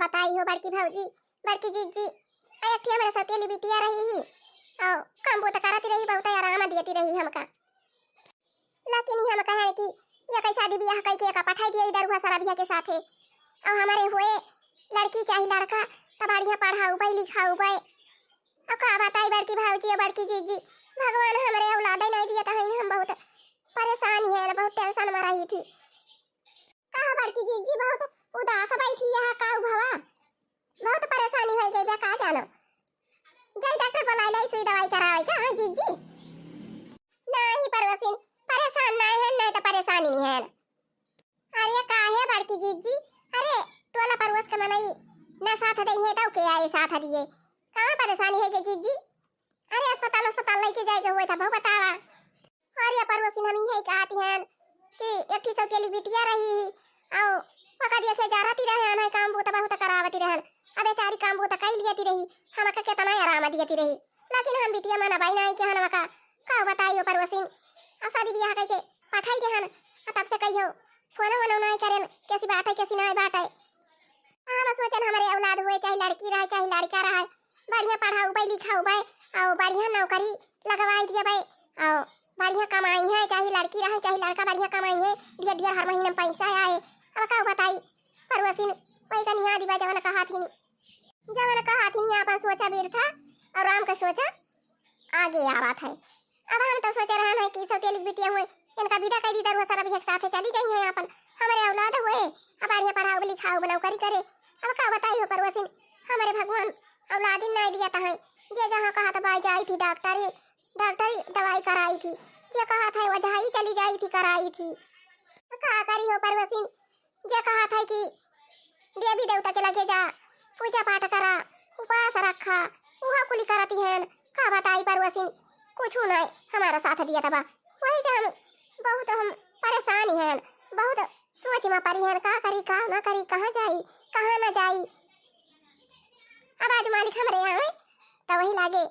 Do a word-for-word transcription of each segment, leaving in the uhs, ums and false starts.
बताई हो बड़की भौजी, बड़की जीजी, आ एक ठे हमरे सौतेली बिटिया रही ही, और काम बूता करत रही, बहुत आराम दियती रही हमका। लेकिन ई हम कहे कि ये कैसा शादी बियाह कई के एका पठाई दिए दरुहा सरबिया के साथे, और हमरे होए लड़की चाहे लड़का, तब बढ़िया पढ़ाउबे लिखाउबे। अब का बताई बड़की भौजी और बड़की जीजी, भगवान हमरे औलादे नहीं दिया, तो हम बहुत परेशान है, बहुत टेंशन में रही थी। का हो बड़की जीजी, बहुत उदास बैठी यहाँ, का भवा? बहुत परेशानी हो गई बा, का जानो। जाई डॉक्टर बुलाई लाई, सुई दवाई करावे का, हाँ जीजी? नहीं पड़ोसिन, परेशान नहीं है, नहीं तो परेशानी नहीं है। अरे काहे बड़की जीजी, अरे टोला पड़ोस के मनई ना साथ दई है, तो के आए साथ दिए? कहाँ परेशानी है के जीजी? अरे अस्पताल, अस्पताल लेके जाए के हुए था, बहु बतावा। अरे पड़ोसिन, हम यही कहती हैं कि एक ठे सौतेली बिटिया रही, आओ, पका दिया के जा रहती रहे, अनहै काम बूता बहुत करावती रहन। अब बेचारी काम बूता कई लियती रही, हमका कितना आराम दियती रही, लेकिन हम बिटिया मन अबाई नहीं के हन वका। का बताई ओ पड़ोसिन, और शादी बियाह कई के पठाई देहन, और तब से कहियो फोन वोन नहीं करेन, कैसी बात है, कैसी नहीं बात है। हम सोचन हमरे औलाद हुए, चाहे लड़की रहे, चाहे लड़का रहे, बढ़िया पढ़ाउबे लिखाउबे, और बढ़िया नौकरी लगवाई दियबे, और बढ़िया कमाई है, चाहे लड़की रहे, चाहे लड़का, बढ़िया कमाई है, ढेर ढेर हर महीना में पैसा आए। अब का बताई पड़ोसिन, वही का निहा दिबा जवन कहा थी, जवन कहा थी, अपन सोचा बिरथा, और राम का सोचा आगे आवत है। अब हम तो सोचे रहन है कि सौतेली बिटिया हुए, इनका विदा कर दी, दरुआ सरबिया के साथे चली जाई है अपन, हमरे औलाद हुए, अब बढ़िया पढ़ाउब लिखाउब नौकरी करे। अब का बताई हो पड़ोसिन, हमरे भगवान औलादिन नहीं दिया है, जे जहाँ कहा तो बाई जाई थी डॉक्टरी, डॉक्टरी दवाई कराई थी, जे कहा था वजह ही चली जाई थी कराई थी। का करी हो पड़ोसिन, जे कहा था कि देवी देवता के लगे जा, पूजा पाठ करा, उपास रखा, उहा कुली करती हैं। का बताई पड़ोसिन, कुछ नहीं हमारा साथ दिया तबा, वही से हम बहुत हम परेशान ही हैं, बहुत सोच में पड़ी हैं, का करी का ना करी, कहाँ जाई कहाँ ना जाई। अब आज मालिक हमरे आवे तो वही लागे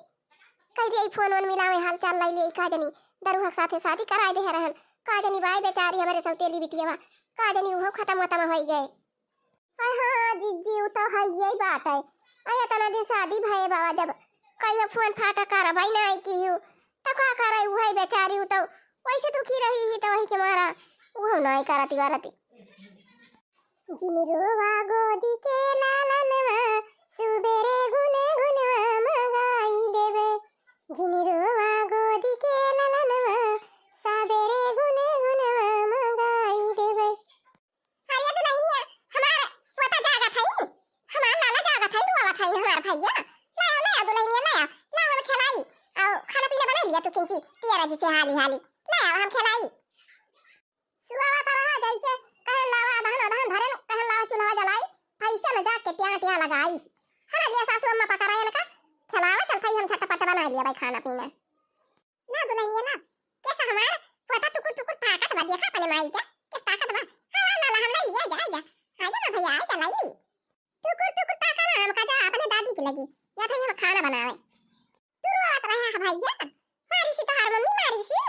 कह दिया, फोन वोन मिलावे, हाल चाल लाई ले, का जनी दरुहा के साथे शादी कराए दे रहन, का जनी बाय बेचारी हमरे सौतेली बिटिया, का जनी उहो खत्म वतम हो गए। अरे हाँ जीजी, उ तो है, यही बात है। अरे इतना दिन शादी भये बाबा, जब कहियो फोन फाटा करबै नहीं किहू, तो का करे, उहे बेचारी उ तो वैसे दुखी रही ही, तो वही के मारा उहो नहीं करती वरती। जिन रोवा गोदी के लालनवा, सुबेरे गुने गुनवा मगाई देबे। जिन रोवा गोदी के लालनवा, सबेरे गुने गुनवा मगाई देबे। अरे दुल्हनिया, हमार पोता जागत है, हमार लाला जागत है, रोवत है हमार भैया। लाओ, लाओ दुल्हनिया, लाओ, लाओ हम खिलाई। और खाना पीना बनाई लिया तू किंची, पियरा जी से हाली हाली। लाओ हम खिलाई। सुआवा तो रहा जैसे कहन लावा अदहन अदहन धरेन, कहन लावा चूल्हा जलाई, फैसे न जाके ट्यां ट्यां लगाइस। हरा लिया सासू अम्मा पकड़ायन का, खिलावा चल थई हम झटपट बनाई लिया भाई खाना पीना। ना दुल्हनिया ना, कैसा हमार पोता टुकुर टुकुर ताकत बा, देखा अपने माई का, कैसा ताकत बा। हाँ, ला, ला, ला, हम ले लिया, जा, जा। आजा ना भैया, आजा, लाई ली। टुकुर टुकुर ताका ना, हम का जा अपने दादी के लगे, या था हम खाना बनावे। तू रोवत रहे है भैया, मारी सी तोहार मम्मी मारी सी।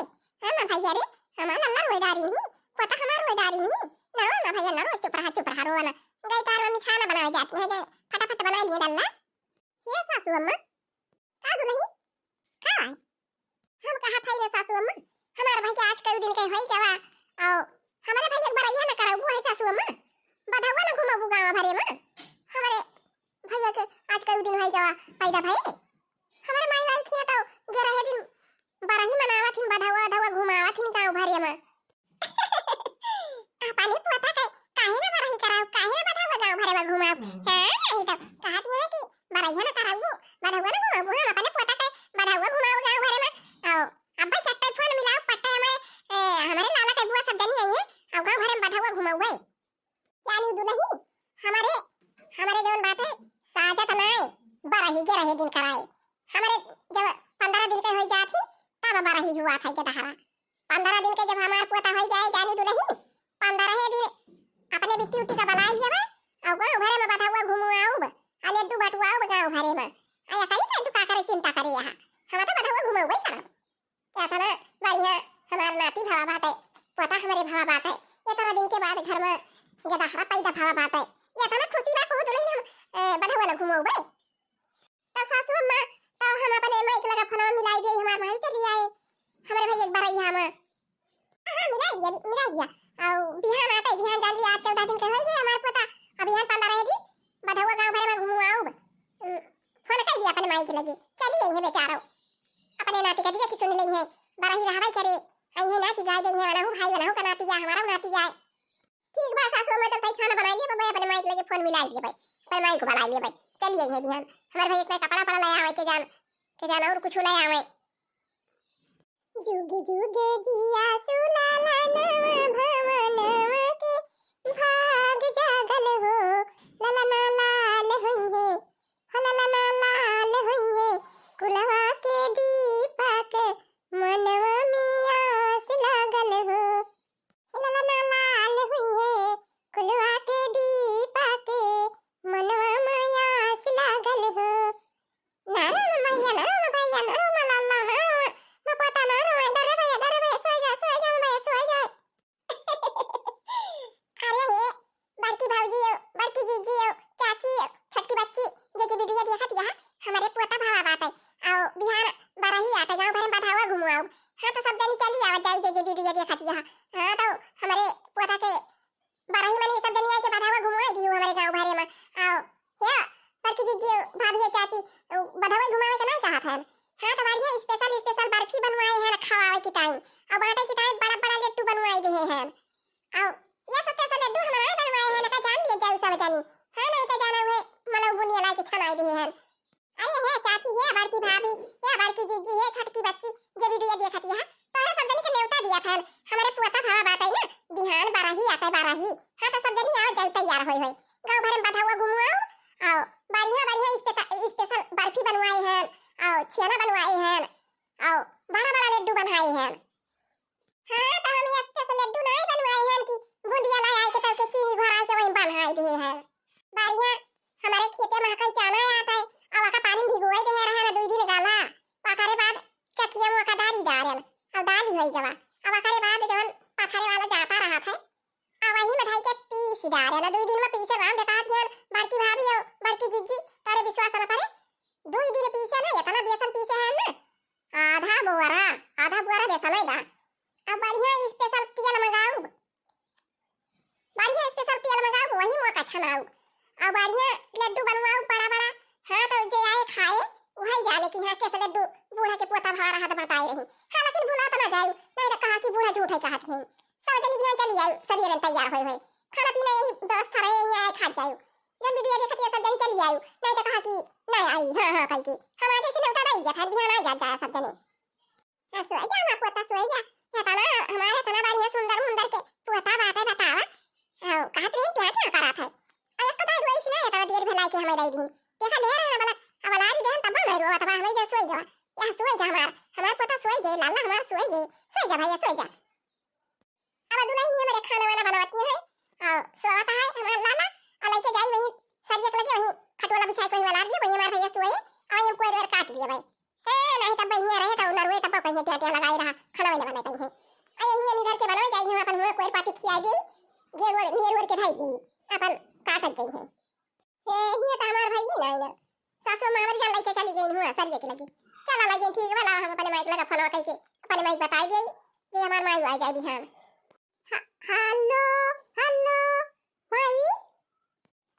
हाँ ना भैया रे, हमार लल्ला रोए डारी नहीं, पोता हमार रोए डारी नहीं। ना रो ना भैया, ना रो, चुप रहा, चुप रहा, रोवा ना। गई तोहार मम्मी खाना बनावे जाती है, गई फटाफट बना लिए लल्ला। ये सासू अम्मा, का दुल्हन? का? हम कहा था रे सासू अम्मा, हमार भाई के आज कई दिन के होई गवा, और हमारे भाई एक बार यह न कराऊ है सासू अम्मा, बधौआ न घुमाऊ गाँव भरे में, हमारे भैया के आज कई दिन होई गवा पैदा भये, हमारे माई लाई खिया तो गे रहे दिन बरही मनावत हिन, बधौआ धौआ घुमावत हिन गाँव भरे में। अपने पोता के काहे ना बरही कराऊ, काहे ना बधौआ गाँव भरे में घुमाऊ? हाँ, यही तो कहत ये है कि बरहिया ना कराऊ, बधौआ ना घुमाऊ, हम अपने पोता के बधौआ घुमाऊ गाँव भरे में। आओ, अब्बे चट्टे फोन मिलाओ, पट्टे हमारे, ए, हमारे लाला के बुआ सब जनी आई है, और गाँव भरे में बधौआ घुमाऊ है। जानी दुल्हन, हमारे, हमारे जौन बाटे, साजत नाय, बरही के रहे दिन कराए। हमारे जब पन्द्रह दिन के होई जात ही, तब बरही हुआ था के दहरा। पन्द्रह दिन के जब हमार पोता होई जाए, जानी दुल्हन, पन्द्रह दिन अपने बिट्टी उट्टी का बनाए लिया बा, और गाँव भरे में बधौआ घुमाऊब, आ लड्डू बटुआऊब गाँव भरे में। आ या कहीं तू का करे चिंता करे यहाँ, हम तो बधौआ घुमाऊबे करब। एतना बढ़िया हमार नाती भवा बाटे, पोता हमरे भवा बाटे। एतना दिन के बाद घर में गेदहरा पैदा भवा बाटे। एतना खुशी बा कहू दुल्हन हम घुमउबे। तब सासू अम्मा, तब हम अपने माई के लगे फोनवा मिलाई दिए, हमार माई चली आए, हमरे भैया के बरैया में। हाँ, हाँ, मिलाई दिया, मिलाई दिया। और बिहान आते, बिहान जल्दी आज चौदह दिन के होई गए हमार पोता, अब बिहान पन्द्रह दिन, बधौआ गाँव भरे में घुमउब। उम, फोन कइ दिया अपने माई के लगे, चली आई है बेचारो। अपने नाती का दिया कि सुन लेई है, बरही रहबे करे, आई है नाती गाय गई है, वनहु भाई, वनहु का नाती गाय, हमारा नाती गाय। ठीक बा सासू अम्मा, चल तई खाना बनाई लिए, मैं अपने माई के लगे फोन मिलाई लिए भाई, अपने माई को बुलाई लिए भाई, चली आई है बिहान। हमारे भाई इतना कपड़ा पड़ा ले आवे के जान, के जान और कुछ ले आवे। जुगे जुगे जिया सुलाला नवा भवनवा के भाग जागल हो, ललना लाल होई है, हो ललना लाल होई है, कुलवा के दीपक मनवा में आस लागल हो। ललना लाल हुई है, कुलवा के दीपा के मनवा में आस लागल हो। ना रो ना भैया, ना रो ना भैया, ना रो ना लाला, ना रो ना पोता, ना रो, डरे भैया, डरे भैया, सोई जा, सोई जा भैया, सोई जा। अरे हे, बड़की भौजी हो, बड़की जीजी हो, चाची हो, छोटकी बच्ची, जे जे वीडियो देखत यह, हमरे पोता भावा बाटे, आओ बिहान बरही आटे, गाँव भर में बधावा घुमवाओ। हाँ, तो सब जनी चली आवत जाई, जे जे वीडियो देखत यह। हाँ, तो हमरे पोता के बरही मनी सब जनी आए के बधावा घुमवाई दियो हमरे गाँव भरे में। आओ, हे, बड़की जीजी हो, भाभी हो, चाची, बधावा घुमावे के नहीं चाहत है। हाँ, तो बढ़िया special, special बर्फी बनवाए हैं, खवावे के टाइम, और बांटे के टाइम बड़ा बड़ा लड्डू बनवाए दिए हैं। आओ, ये सब कैसे लड्डू हमारे बनवाए हैं, ना का जान दिए जाऊ सब जानी। हाँ, नहीं तो जाना हुए, मलऊ बुनिया लाई के छनाई दिए हैं। अरे हे चाची, हे बड़की भाभी, हे बड़की जीजी, हे छोटकी बच्ची, जे वीडियो देखत यह, तोहरे सब जनी के नेवता दिया था, हमारे पोता भावा बाटे ना, बिहान बरही आटे बरही। हाँ, तो सब जनी आओ, जाई तैयार होई होई, गाँव भर में बधावा घुमवाओ, आओ, बढ़िया बढ़िया special, special बर्फी बनवाए हैं, आओ, छेना बनवाए हैं, आओ, बड़ा बड़ा लड्डू बनाए हैं। हाँ, तो हम एक से लड्डू नहीं बनवाए हैं कि बूंदिया लाई आई के तब के चीनी घोराई के वहीं बनाई दिए हैं। बढ़िया, हमारे खेते में कई चाना आटा है, अब आका पानी में भिगोए दे रहे ना, दुई दिन गाला, ओकरे बाद चकिया में ओका दाली डारेन, अब दाली होई गवा, अब ओकरे बाद जवन पथरे वाला जाता रहा था, अब वही में धई के पीस डारेन, दुई दिन में पीसे बांध देखात हियन, बड़की भाभी और बड़की जीजी, तोरे विश्वास न पड़े, दुई दिन पीसे ना, इतना बेसन पीसे हैं ना, आधा बोरा, आधा बोरा बेसन है बा। अब बढ़िया special तेल मंगाऊ, बढ़िया special तेल मंगाऊ, वही मोका छनाऊ, और बढ़िया लड्डू बनवाऊ बड़ा बड़ा। हाँ, तो जे आए खाए, वही जाने कि हाँ, कैसे लड्डू बूढ़ा के पोता भवा रहा तो बताए रही। हाँ, लेकिन भुला तो ना जाऊ, नहीं तो कहा कि बूढ़ा झूठ है कहत है। सब जनी बिहान चली आऊ, सवेरे तैयार होए होए, खाना पीना यही व्यवस्था रहे, यहीं आए खा जाऊ। जब वीडियो देखत ये सब जनी चली आऊ, नहीं तो कहा कि नहीं आई, हाँ, हाँ, कही कि हम आज ऐसे नेवता नहीं गया था, बिहान आ जा, जाए सब जने। हाँ, सोए जा, हमार पोता, सोए जा। इतना, हमारे इतना बढ़िया सुंदर मुंदर के पोता बाटे, बतावा। आओ, कहत रही, क्या, क्या करत है? आ, एक तो दाई रोइस ना, इतना देर भेलाई के हमें दई दीन। देखा, ले रहे हैं, बला, अब लारी देहन, तब ना रोवत बा, हमें जो सोए गवा। या सोए जा हमार, हमार पोता सोए गए, लाला हमार सोए गए। सोए जा भैया, सोए जा। अब दुल्हन ये मेरे खाना वाना बनवाती है, और सोवत है हमार लाला, और लेके जाई वहीं सरिया के लगे, वहीं खटोला बिछाई के वहीं वाला दिए, वहीं हमार भैया सोए, और ये कोई रेर काट दिए भाई। हाँ, नहीं तब बहिनिया रहे, तब नरुए तब कहीं टिया टिया लगाई रहा, खाना वाना बनाई कहीं। आ यहीं निधर के बनावे जाई, हम अपन हुआ कोई पाती खिया दी, घेर ओर, घेर ओर के भाई दी, अपन काटत गई है। ए, हिया त हमार भाई ही ना आइला। सासू माँ हमरी जान लइके चली गई हुआ सरिया के लगी। चला लगी, ठीक बा, लावा हम अपने माई के लगा फोनवा कइके अपने माई के बताई देई जे हमार माई आ जाए बिहान। ह-, हेलो, हेलो, माई।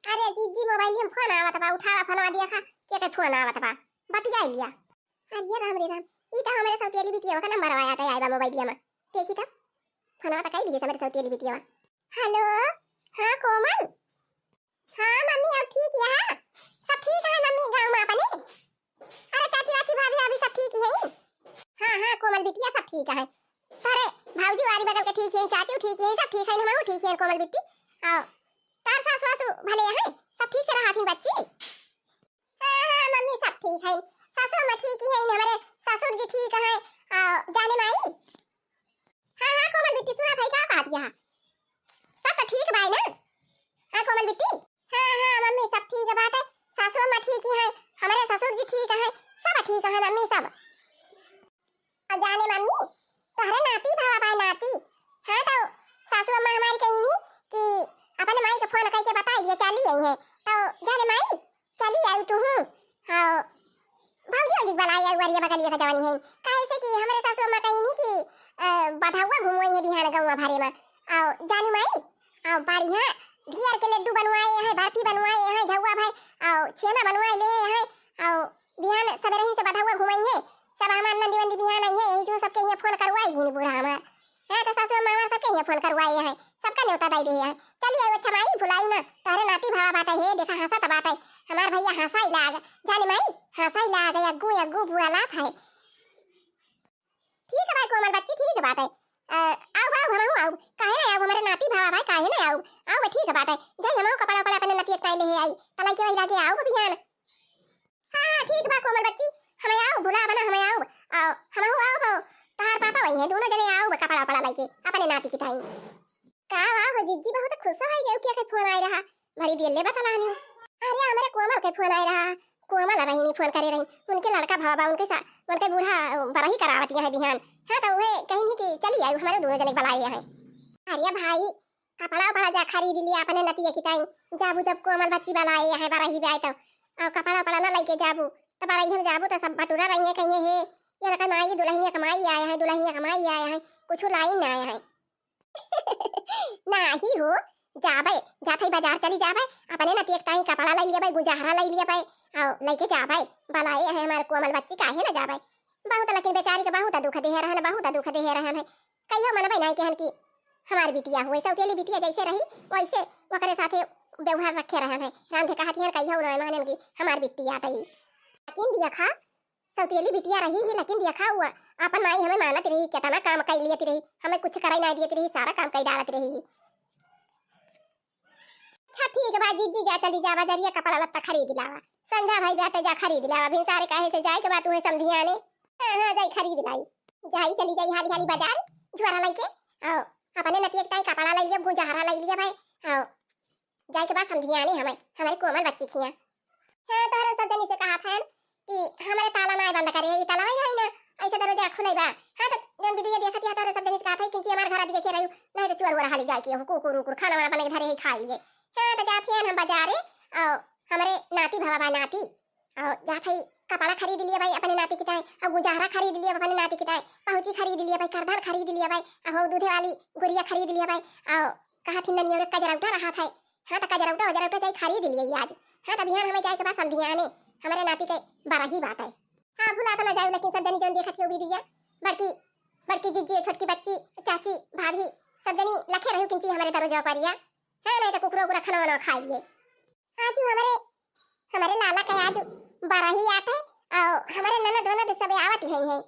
अरे जीजी, मोबाइल में फोन आवत बा, उठावा फोनवा, देखा के के फोन आवत बा, बतियाई लिया। अरे राम रे राम, ई त हमरे सौतेली बिटिया का नंबर आया त आइबा मोबाइलिया में। देखी त, फोनवा त कई लिए हमरे सौतेली बिटिया। हेलो, हाँ कोमल। हाँ मम्मी, अब ठीक है, सब ठीक है मम्मी, गाँव में अपने। अरे चाची वाची भाभी अभी सब ठीक है? हाँ हाँ कोमल बिटिया, सब ठीक है। अरे भाऊजी वाली बगल के ठीक है, चाची ठीक है, सब ठीक है, हम ठीक है कोमल बिट्टी। आओ, तार सासू वासू भले हैं, सब ठीक से रहा थी बच्ची। हाँ हाँ मम्मी, सब ठीक है, सासू अम्मा ठीक ही है, हमारे ससुर जी ठीक है। आओ, जाने माई। हाँ हाँ कोमल बिट्टी, सुना भाई का बात यहाँ? सब तो ठीक बाय ना? हाँ कोमल बिट्टी। हाँ हाँ मम्मी, सब ठीक बात है, सासू अम्मा ठीक ही है, हमारे ससुर जी ठीक है, सब ठीक है मम्मी, सब। अब जाने मम्मी, तोहरे नाती भावा बाय नाती। हाँ तो सासू अम्मा हमारी कही कि अपन माई के फोन करके बताई दिए, चली आई है। तो जाने माई, चली अउ तुहूँ, हाँ, भौजी ओजी बलाए अउ अरिया बगलिया का जवानी है। काहे से कि हमरे सासू अम्मा कहिन कि, अ, बधौवा घुमोई है बिहान गौवा भरे मा। अउ जानी माई, अउ बढ़िया घियर के लड्डू बनवाए हैं, बर्फी बनवाए हैं, झौवा भाई, अउ छेना बनवाए ले हैं, अउ बिहान सबेरे ही से बधौवा घुमोई है। सब हमार नंदी वंदी बिहान आई है, यही जो सबके हियाँ फोन करवाई भी बूढ़ा हमार। हाँ, तो सासू अम्मा हमार सबके हियाँ फोन करवाए हैं, सबका न्योता दे दिए हैं। चली आयु, अच्छा माई, भुलायु ना, तोहरे नाती भावा बाटे, हे देखा हंसत बाटे, हमार भैया हंसाई लाग, जाने माई, हंसाई लाग, अग्गू अग्गू बुआ लात है। ठीक है भाई कोमल बच्ची, ठीक बाटे। अ, आउब, आउब, हमहू आउब, काहे ना आउब, हमरे नाती भावा भाई, काहे ना आउब, आउब, ठीक बाटे। जाई हमहू कपड़ा उपड़ा अपने नतिया के ताई ले आई, तलाई के वही लागे आउब बिहान। हाँ, हाँ, ठीक बा कोमल बच्ची, हमें आउब, भुलाब ना, हमें आउब, आउ, हमहू आउब, आउ, तोहार पापा वही हैं, दोनों जने आउब, कपड़ा उपड़ा लइके, अपने नाती के ताई। का बा हो जिज्जी, बहुत खुश होइ गयो, के फोन आए रहा, भरी दिल ले बतलानी। अरे, हमरे कोमल के फोन आए रहा, कोमल रही फोन करे रही, उनके लड़का भवा बा, उनके सा-, उनके बूढ़ा, अ, बरही करावत है बिहान। हाँ, तो वह कहीं कि चली आयु, हमारे दोनों जने बलाए हैं। अरे भाई, कपड़ा उपड़ा जा खरीद लिया अपने नतिया की ताई। जाबू जब कोमल बच्ची बलाए हैं बरही ब्याह तो, अउ कपड़ा उपड़ा ना लइके जाबू, तो बरही हम जाबू तो सब बटुरा रही है, कहिए हे, ये लड़का माई दुल्हनिया कमाई आया है, दुल्हनिया कमाई आया है, कुछ लाई ना आया है। नाही हो, जाबे, जात ही बाजार चली जाबे, अपने नतिया की ताई कपड़ा लइ लिया भाई, गुजहरा लइ लिया भाई, अउ लइके जाबे, बलाए हैं हमारे कोमल बच्ची, काहे ना जाबे। बहुत लेकिन बेचारी के बहुत दुख दे रहन, बहुत दुख दे रहन है। कहियो मनबे नहीं कहन कि हमार बिटिया हुए, सौतेली बिटिया जैसे रही, वैसे ओकरे साथे व्यवहार रखे रहन है। रांधे कहत हियन कहियो नहीं मानन कि हमार बिटिया तई। लेकिन देखा, सौतेली बिटिया रही ही, लेकिन देखा, वो अपन माई हमें मानत रही, कितना काम कर लियत रही, हमें कुछ करे नहीं दियत रही, सारा काम कर डालत रही। अच्छा ठीक बा जिज्जी, जा चली जा बजरिया, कपड़ा लत्ता खरीद लावा। संझा भई बाटे, जा खरीद लावा, भिनसारे काहे से जाए के बा तुहे समधियाने। हाँ, हाँ, जाई खरीद लाई। जाई, चली जाई हाली हाली बजार, झोरा लइके। अउ अपने नतिया के ताई कपड़ा लइ लिया, गुजहरा लइ लिया भाई। अउ जाए के बा समधियाने हमें, हमारे कोमल बच्ची खिया। हाँ, तोहरे सब जनी से कहा था कि हमरे ताला ना बंद करे, ई ताला वही है ना, ऐसे दरवाजा खुले बा। हाँ, तो जौन वीडियो देखत है, तोहरे सब जनी से कहा था कि हमारे घर दिए के रही, नहीं तो चोर वोर हाली जाए के हो, कुकुर उकुर खाना वाना बने के धरे ही खा लिए। हाँ, तो जात हियन हम बजारे, अउ हमरे नाती भवा बा नाती, अउ जात ही कपड़ा खरीद लिया भाई अपने नाती की ताई, अउ गुजारा खरीद लिया अपने नाती की ताई, पहुँची खरीद लिया भाई, करधन खरीद लिया भाई, अउ दूधे वाली गुड़िया खरीद लिया भाई, अउ कहा थी ननियोरे कजरौटा रहा था, हाँ, तो कजरौटा उजरौटा जाई खरीद लिए आज। हाँ, तो बिहान हमें जाए के बाद समधियाने, हमारे नाती के बरही बात है। हाँ, भुला तो ना जाए, लेकिन सब जनी जौन देखत हो वीडियो, बड़की, बड़की जिज्जी, छोटकी बच्ची, चाची, भाभी, सब जनी लखे रही किंची हमारे दरवाजा करिया। हाँ, नहीं तो कुकुरो को रखना वना खा लिए। आज हमारे, हमारे लाला का आज बरही आत है, अउ हमारे ननद वनद सब आवत ही है।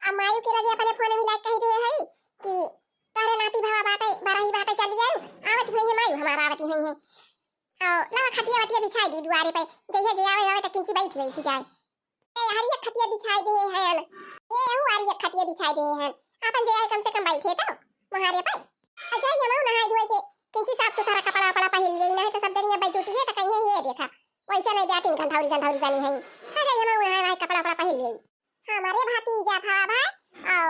अब मायू के लगे अपने फोन मिला के कह दिए है कि तोहरे नाती भवा बाटे, बरही बाटे, चली आयु, आवत हुई है मायू हमारा, आवत हुई है। अउ लावा खटिया वटिया बिछाई दी दुआरे पे, जइया जे आवे आवे त किंची बैठ बैठ जाए। ए, हरिया खटिया बिछाई दे हैं, ए, हु हरिया खटिया बिछाई दे हैं, अपन जे आए कम से कम बैठे तो मुहारे पे। अच्छा, ये हमहू नहाए धोए के किंची साफ सुथरा कपड़ा वपड़ा पहिर लिए, नहीं तो सब जनी अब जुटी है तो कहीं ये देखा, वैसे नहीं जाती गंधौरी गंधौरी बनी है। अच्छा, ये हमहू नहाए वहाए कपड़ा वपड़ा पहिर लिए। हमारे भतीजा था भाई, आओ।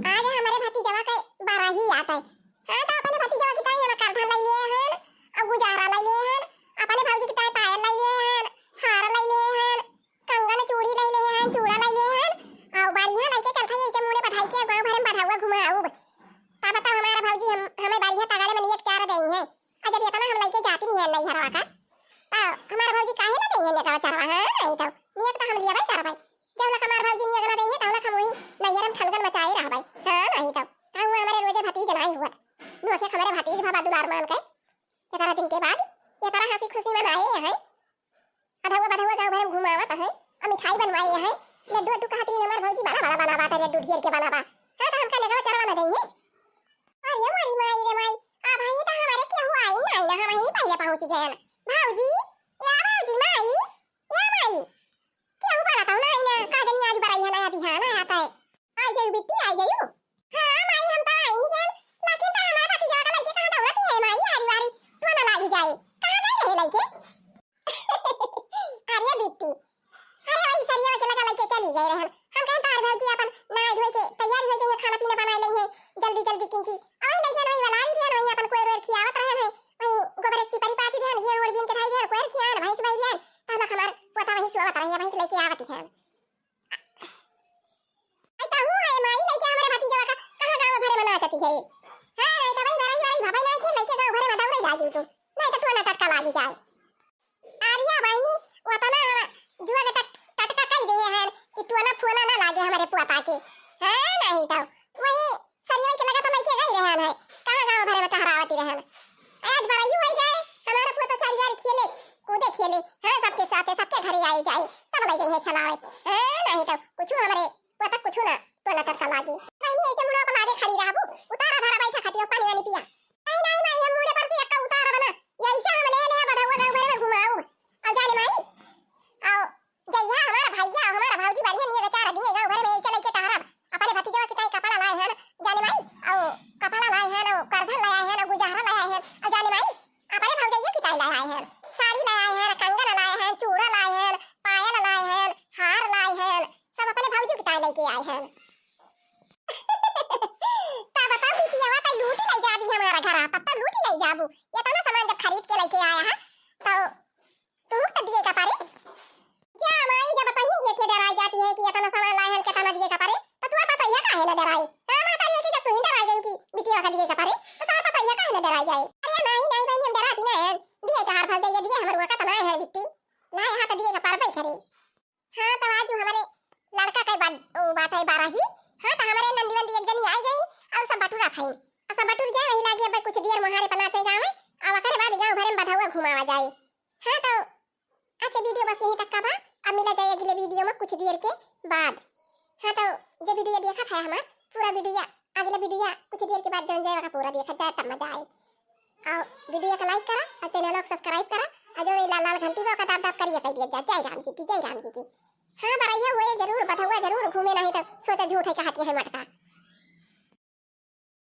आज हमारे भतीजवा के बरही आत है। हाँ, तो अपने भतीजवा की ताई हम करधन लइ लिए हन, अउ गुजारा लइ लिए हन, अपने भौजी की ताई पायल लइ लिए हन, हार लइ लिए हन, कंगन चूड़ी लइ लिए हन, चूड़ा लइ लिए हन, अउ बढ़िया लइके चलत है, ऐसे मुड़े बधाई के गाँव भर में बधौवा घुमाउब। तब तो हमारा भौजी हम, हमें बढ़िया तगड़े में एक चार देई है। आ जब इतना हम लइके जाती नहीं है नैहरवा का, तो हमारा भौजी काहे ना देई है नेकवा चरवा? हाँ, नहीं तो नियत तो हम लिया भाई करबै। जब लक हमार भौजी नियत ना देई है, तब लक हम वही नैहर में ठनगन मचाए रहबै। हाँ, नहीं तो, तो वो हमारे रोजे भतीज नहीं हुआ। नोखे हमारे भतीज भवा दुलार मान के, इतना दिन के बाद, इतना हंसी खुशी मनाए हैं। अधौवा बधौवा गाँव भर में घुमावत है, आ मिठाई बनवाए है, लड्डू अड्डू कहत रही हमार भौजी बड़ा बड़ा बना बाटे, लड्डू ढेर के बना बा। हाँ, तो हमका नेकवा चरवा ना देई है। अरे मोरी माई रे माई, आ भाई तो हमारे केहू आई नहीं ना, हम ही पहले पहुँच गए। भौजी, या भौजी, माई, या माई, केहू बड़ा तो नहीं ना, का जनी आज बरही है नया बिहान आया था। आई गई बिट्टी, आई गई। हाँ माई, हम तो आई नहीं गए, लेकिन तो हमारे भतीजा का लइके कहाँ दौड़त है माई, आरी वारी, तो ना लागी जाए, कहाँ गई रहे लइके? अरे बिट्टी, अरे वही सरिया के लगा लइके चली गए रहन। हम कहें तोहर भौजी अपन नहाए धोए के तैयारी हो गई है, खाना पीना बनाए लई है जल्दी जल्दी किंची। अवही लइके वही वाला आई दिहन, वही अपन कोयर वेर खियावत रहन है, वही गोबर एक चिपरी पाथी दिहन, ये ओर बीन के धाई दिहन, कोयर खियान, भैंस भाई दिहन, हमार पोता वही सोवत रही, वही लइके आवत है। आई तो हूँ है माई, लइके हमरे भतीजवा का कहाँ गाँव भरे में नाचती है। हाँ, नहीं तो वही डराई वही भवे ना के लइके गाँव भरे में दौड़े जाई तू। नहीं तो टोना टटका लागी जाए। अरिया बहिनी, ओतना जुआ के टट-, टटका कई देहे हैं कि टोना फोना ना लागे हमरे पोता के। हाँ, नहीं तो वही सरिया के लगा तो लइके गई रहन है, कहाँ गाँव भरे में टहरावती रहन। आज बड़ाई हो जाए, हमारा पोता सारी यार खेले, कूदे खेले, हाँ, सबके साथे, सबके घरे आए जाए, सब लइ गई है खेलावे। हाँ, नहीं तो कुछ हमरे पोता कुछ ना, टोना टटका लागे। बहिनी, ऐसे मुड़ा पर लागे खड़ी रहबू, उतारा धरा बैठा खटिया, पानी वानी पिया। नहीं, नहीं, नहीं, हम मुड़े पर से एक्का उतारब ना। यही से हम ले ले बधौआ गाँव भर में घुमाऊ। अब जाने माई, आओ, जइहा हमारा भैया, हमारा भौजी बढ़िया निये चार दिए गाँव भर में ऐसे लइके टहरब। अपने भतीजवा की ताई कपड़ा लाए हैं, जाने माई, आओ, कपड़ा लाए हैं, आओ, करधन लाए हैं, आओ, गुजहरा लाए हैं, और जाने माई, अपने भौजइयो की ताई लाए हैं, साड़ी लाए हैं, कंगन लाए हैं, चूड़ा लाए हैं, पायल लाए हैं, हार लाए हैं, सब अपने भौजी की ताई लइके आए हैं। तब बताओ बिटिया, तब लूटी लइ जाबी हमारा घरा, तब तो लूटी लइ जाबू। इतना सामान जब खरीद के लइके आया है, तो तू तो दिए का परे। जा माई, जब तहीं जेठे डराई जाती है कि इतना सामान लाए हैं, कितना दिए का परे, तो तू पता ही काहे ना डराई? हाँ, माता ये कि जब तू ही डराई गई कि बिटिया का दिए का परे, तो तू पता ही काहे ना डराई जाए? अरे नहीं, नहीं बहनी, हम डराती ना है, दिए चार फल दे, दिए हमारे का तो ना है बिट्टी, ना यहाँ तो दिए का पर भाई खरी। हाँ, तो आज हमारे लड़का के बा-, उ बात है बारही। हाँ, तो हमारे नंदी वंदी एक जनी आई गई और सब बटुरा खाई। और सब बटुर जाए वही लागे, अब कुछ देर मोहारे पर नाचे गावे, अब ओकरे बाद गाँव भरे में बधौआ घुमावा जाए। हाँ, तो आज के वीडियो बस यहीं तक का बा। अब मिला जाए अगले वीडियो में कुछ देर के बाद। हाँ, तो जे वीडियो देखत है हमार, पूरा वीडियो, अगला वीडियो कुछ देर के बाद जौन जाए, पूरा देखा जाए, तब मजा आए। और वीडियो का like करा और चैनल को subscribe करा और जो ये लाल लाल घंटी बा, ओका दाब दाब करिए कह दिया जा। जय राम जी की, जय राम जी की। हाँ, बरैया हुए जरूर, बधौआ जरूर घूमे, नहीं तो सोचा झूठ है कहती है मटका।